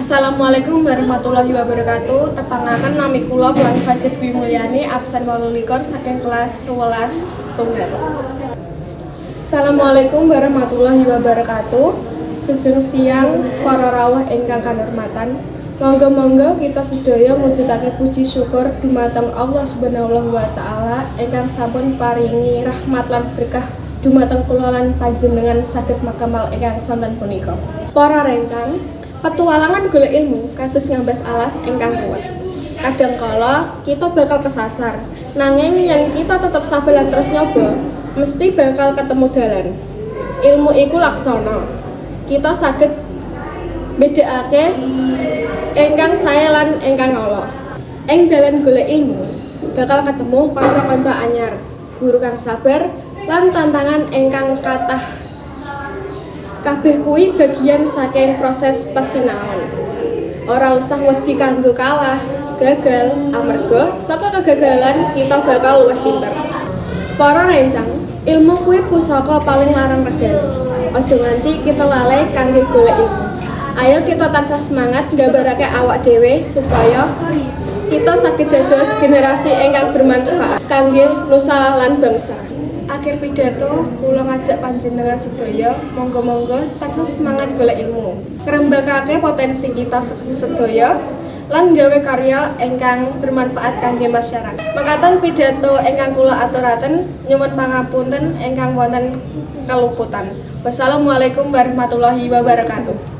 Assalamualaikum warahmatullahi wabarakatuh. Tepangaken, nami kula Buan Fajr Dwi Mulyani, absen 28 saking kelas 11 tunggal. Assalamualaikum warahmatullahi wabarakatuh. Sugeng siang para rawuh ingkang kanurmatan. Monggo-monggo kita sedaya mujudake puji syukur dumateng Allah Subhanahu wa taala ingkang sampun paringi rahmat lan berkah dumateng kula lan panjenengan saged makamal ingkang sonten punika. Para rencang, petualangan golek ilmu kados ngambas alas ingkang ruwet. Kadang kala kita bakal kesasar, nanging yen kita tetep sabar lan terus nyoba, mesti bakal ketemu dalan. Ilmu iku laksana. Kita saged bedakake ingkang sae lan ingkang ala. Ing dalan golek ilmu, bakal ketemu kanca-kanca anyar, guru kang sabar, lan tantangan ingkang kathah. Kabeh kuwi bagian saking proses pasinaon. Ora usah wedi kanggo kalah, gagal, amarga saka kegagalan kita bakal luwih pinter. Para rencang, ilmu kuwi pusaka paling larang regane. Aja nganti kita lalai kangge golek ilmu. Ayo kita tansah semangat nggambarake awak dhewe supaya kita saged dados generasi ingkang bermanfaat kangge nusa lan bangsa. Akhir pidato, kula ngajak panjenengan sedaya monggo-monggo tansah semangat golek ilmu, ngrembakake potensi kita sedaya lan gawe karya ingkang bermanfaat kangge masyarakat. Mekaten pidato ingkang kula aturaken, nyuwun pangapunten ingkang wonten kaluputan. Wassalamualaikum warahmatullahi wabarakatuh.